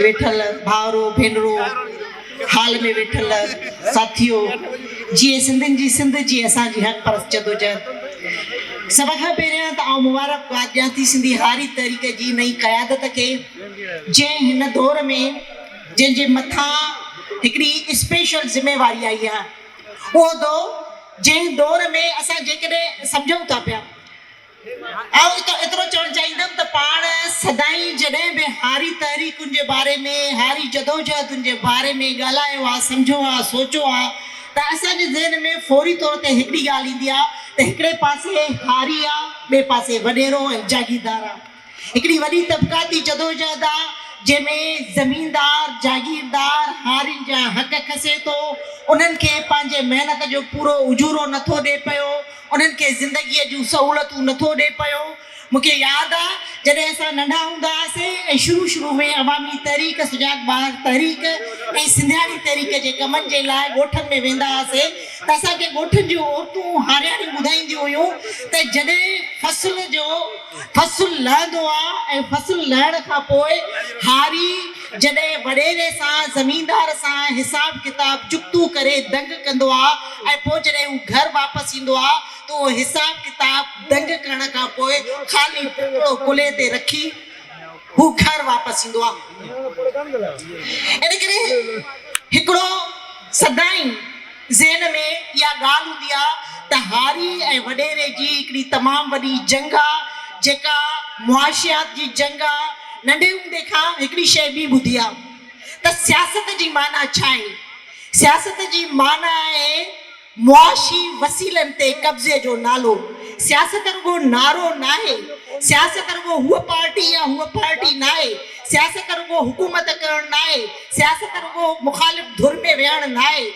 ويٺل ڀائرو ڀينرو، هال ۾ ويٺل ساٿيو، جيئي سنڌين جي سنڌ، جيئي اسان جي حق پرست جدوجهد. سڀ کان پهريان ته آئون مبارڪباد ڏيان ٿي سنڌي هاري تحريڪ جي نئين قيادت کي، جنهن هن دور ۾ جنهن جي مٿان هڪڙي اسپيشل ذميواري آئي آهي. اهو دور جنهن دور ۾ اسان جيڪڏهن سمجهون ٿا پيا آئون ايترو چوڻ چاهيندم ته پاڻ سدائين جڏهن به هاري تحريڪن جي باري ۾، هاري جدوجهدن جي باري ۾ ڳالهايو آ، سمجهيو آ، سوچيو آ ته اسان جي ذهن ۾ فوري طور تي هڪڙي ڳالهه ايندي آ ته هڪڙي پاسي هاري آ، ٻئي پاسي وڏيرو ۽ جاگيردار آ. هڪڙي وڏي طبقاتي جدوجهد آ، جنهن ۾ زميندار، جاگيردار هارين جا حق کسي ٿو، انهن کي پنهنجي محنت جو پورو اجورو نٿو ڏي پيو، انهن کي زندگيء جون سهولتون نٿو ڏي پيو. مون کي ياد آ، جڏهن اسان ننڍا هوندا هئاسين ۽ شروع شروع ۾ عوامي تحريڪ، سجاڳ ٻاهر تحريڪ ۽ سنڌياڻي تحريڪ جي ڪمن جي لاء ڳوٺن ۾ ويندا هئاسين ته اسان کي ڳوٺن جون عورتون هارياڻيون ٻڌائينديون هيون ته جڏهن فصل جو فصل لهندو آ ۽ فصل لهڻ کان پوء هاري جڏهن وڏيري سان زميندار سان حساب ڪتاب چڪتو ڪري دنگ ڪندو آ ۽ پوء جڏهن هو گهر واپس ايندو آ ته اهو حساب ڪتاب دنگ ڪرڻ کان پوء خالي ٽڪڙو ڪلهي تي رکي هو گهر واپس ايندو آ. ان ڪري هڪڙو سدائين ذهن ۾ اها ڳالهه هوندي آ ته هاري ۽ وڏيري جي هڪڙي تمام وڏي جنگ آ، جيڪا معاشيات جي جنگ آ. ننڍي هوندي کان هڪڙي شيء ٻي ٻڌي آ ته سياست جي معنيٰ ڇا آهي؟ سياست جي معنيٰ آهي معاشي وسيلن تي قبضي جو نالو. سياست رڳو نعرو ناهي. سياست رڳو هوء پارٽي يا هوء پارٽي ناهي. سياست رڳو حڪومت ڪرڻ ناهي. سياست رڳو مخالف ڌر ۾ ويهڻ ناهي.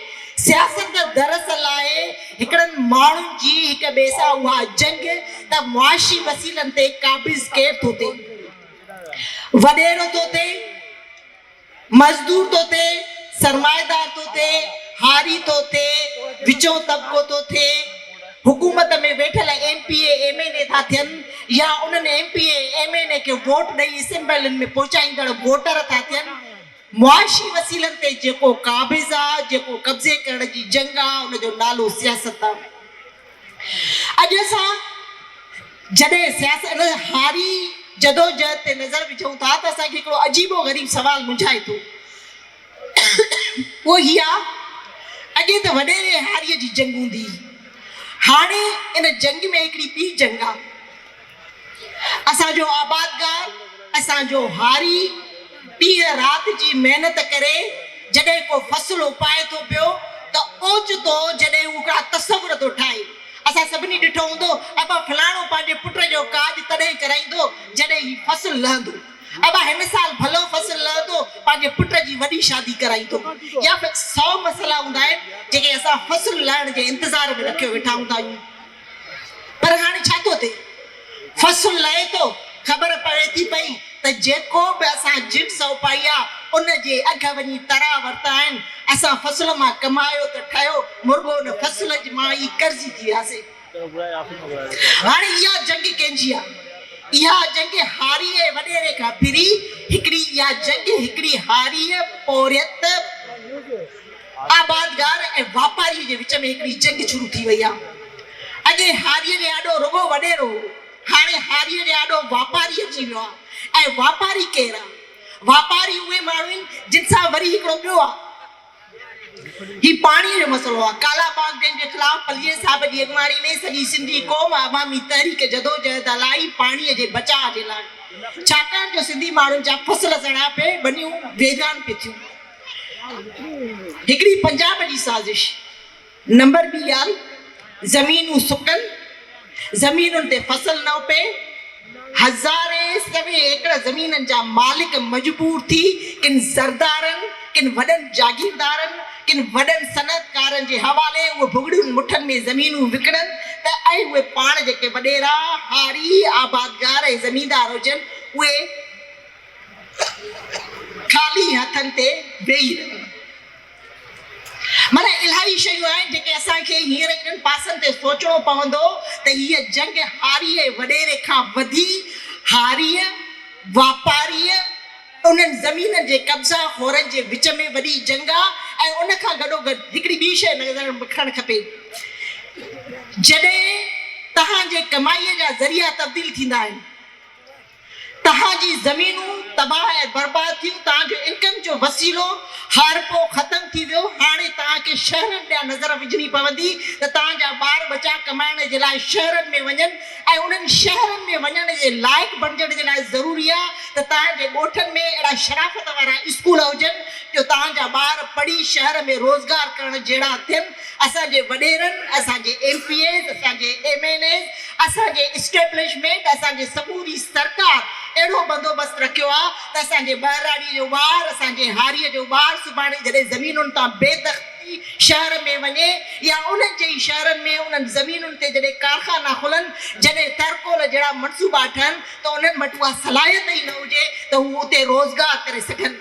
سياست دراصل آهي هڪڙن ماڻهن جي هڪ ٻئي سان اها جنگ ته معاشي وسيلن تي قابض ڪير ٿو ٿئي؟ وڏيرو ٿو ٿئي؟ مزدور ٿو ٿئي؟ سرمائيدار ٿو ٿئي؟ هاري ٿو ٿئي؟ وچون طبقو ٿو ٿئي؟ حڪومت ۾ ويٺل M P A, M N A ٿا ٿين يا انهن M P A, M N A کي ووٽ ڏئي اسيمبلين ۾ پهچائيندڙ ووٽر ٿا ٿين؟ معاشي وسيلن تي جيڪو قابض آ، جيڪو قبضي ڪرڻ جي جنگ آ، ان جو نالو سياست آ. اڄ اسان جڏهن سياست ان هاري جدوجهد تي نظر وجهون ٿا ته اسان کي هڪڙو عجيب و غريب سوال منجهائي ٿو. اهو هي آ، اڳي ته وڏيري هاريء جي جنگ هوندي هئي، هاڻي ان جنگ ۾ هڪڙي ٻي جنگ آ. اسان جو آبادگار، اسان جو هاري ڏينهن رات جي محنت ڪري جڏهن ڪو فصل اپائي ٿو پيو ته اوچتو جڏهن هو ڪا تصور ٿو ٺاهي، اسان سڀني ڏٺو هوندو، ابا فلاڻو پنهنجي پٽ جو ڪاڄ تڏهن ڪرائيندو جڏهن هي فصل لهندو. ابا هن سال ڀلو فصل لهندو پنهنجي پٽ جي وڏي شادي ڪرائيندو. يا سئو مسئلا هوندا آهن جيڪي اسان فصل لهڻ جي انتظار ۾ رکيو ويٺا هوندا آهيون. پر هاڻي ڇا ٿو ٿئي؟ فصل لهي ٿو، خبر پوي ٿي پئي ته جيڪو به اسان جنس اپائي آ، ان جي اگهه وڃي ترا ورتا آهن. اسان فصل مان ڪمايو ته ٺهيو، مرڳو ان فصل مان ئي قرضي ٿي وياسين. هاڻي اها جنگ ڪنهن جي آ؟ اها جنگ هاريء ۽ وڏيري کان ڦري هڪڙي اها جنگ هڪڙي هاريء، پورهيت، آبادگار ۽ واپاريء جي وچ ۾ هڪڙي جنگ شروع ٿي وئي آ. اڳي هاريء جي آڏو رڳو وڏيرو هو، هاڻي هاريء جي آڏو واپاري اچي ويو آ. ۽ واپاري ڪير آ؟ واپاري اهي ماڻهو آهن، جن سان وري هڪڙو ٻيو آ. هي پاڻيء جو مسئلو آ. ڪالا باغ ڊيم جي خلاف پليجي صاحب جي اڳواڻي ۾ سڄي سنڌي قوم عوامي تحريڪ جدوجهد هلائي پاڻيء جي بچاء جي لاء. ڇاڪاڻ جو سنڌي ماڻهن جا فصل سڙيا پئي، ٻنيون ويران پئي ٿيون. هڪڙي پنجاب جي سازش، نمبر ٻي ڳالهه زمينون سڪن، زمينن تي فصل نه اپي، هزارين سوين ايڪڙ زمينن جا مالڪ مجبور ٿي ڪن زردارن، ڪن وڏن جاگيردارن، ڪن وڏن صنعتڪارن جي حوالي اهي ڀڳڙين مٺن ۾ زمينون وڪڻن ته ۽ اهي پاڻ جيڪي وڏيرا، هاري، آبادگار ۽ زميندار هجن اهي خالي هٿن تي ويهي رهن. معنيٰ الاهي شيون آهن جيڪي اسان کي هينئر انهن پاسن تي سوچڻو پوندو ته هيء جنگ هاريء ۽ وڏيري کان وڌي هاريء، واپاريء، انهن زمينن جي قبضا خورن جي وچ ۾ وڏي جنگ آ ۽ ان کان گڏوگڏ هڪڙي ٻي شيء نظر ۾ رکڻ کپي جڏهن توهان جي ڪمائيء جا ذريعا تبديل ٿيندا آهن توهان جي زمينون تباهه ۽ برباد ٿيون توهان جو انڪم جو وسيلو هارپو ختم ٿي ويو هاڻي توهان کي شهرن ڏانهن نظر وجهڻي پوندي ته توهان جا ٻار ٻچا ڪمائڻ جي لاء شهرن ۾ وڃن ۽ انهن شهرن ۾ وڃڻ جي لائق بڻجڻ جي لاء ضروري آهي ته توهان جي ڳوٺن ۾ اهڙا شرافت وارا اسڪول هجن جو توهان جا ٻار پڙهي شهر ۾ روزگار ڪرڻ جهڙا ٿين. اسان جي وڏيرن، اسان جي ايم پي ايز، اسان جي ايم اين ايز، اسان جي اسٽيبلشمينٽ، اسان جي سموري سرڪار اهڙو بندوبست رکيو آهي ته اسان جي ٻهراڙيء جو ٻار، اسان جي هاريء جو ٻار سڀاڻي جڏهن زمينن تان بي دخل ٿي شهر ۾ وڃي يا انهن جي ئي شهرن ۾ انهن زمينن تي جڏهن ڪارخانا کلن، جڏهن ٿرڪول جهڙا منصوبا ٺهن ته انهن وٽ اها صلاحيت ئي نه هجي ته هو اتي روزگار ڪري سگهن.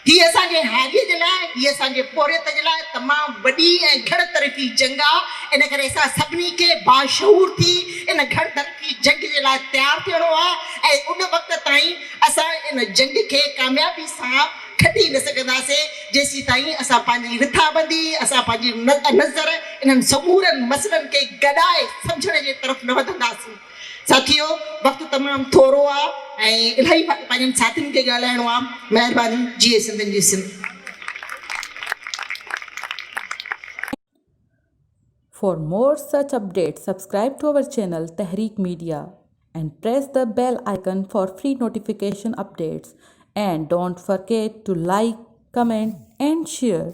هي اسان جي هاريء جي لاء، هي اسان جي پورهيت جي لاء تمام وڏي ۽ گهڻ طرفي جنگ آ، ان ڪري اسان سڀني کي باشعور ٿي ان گهڻ طرفي جنگ جي لاء تيار ٿيڻو آ ۽ ان وقت تائين اسان ان جنگ کي ڪاميابي سان کٽي نه سگهنداسين جيسيتائين اسان پنهنجي رٿابندي، اسان پنهنجي نظر انهن سمورن مسئلن کي گڏائي سمجهڻ جي طرف نه وڌنداسين. ساٿيو وقت تمام ٿورو آ ۽ الاهي پنهنجن ساٿين کي ڳالهائڻو آ. مهرباني. جيئي سنڌين جي Sindh. For more such updates subscribe to our channel Tehreek Media and press the bell icon for free notification updates and don't forget to like, comment and share.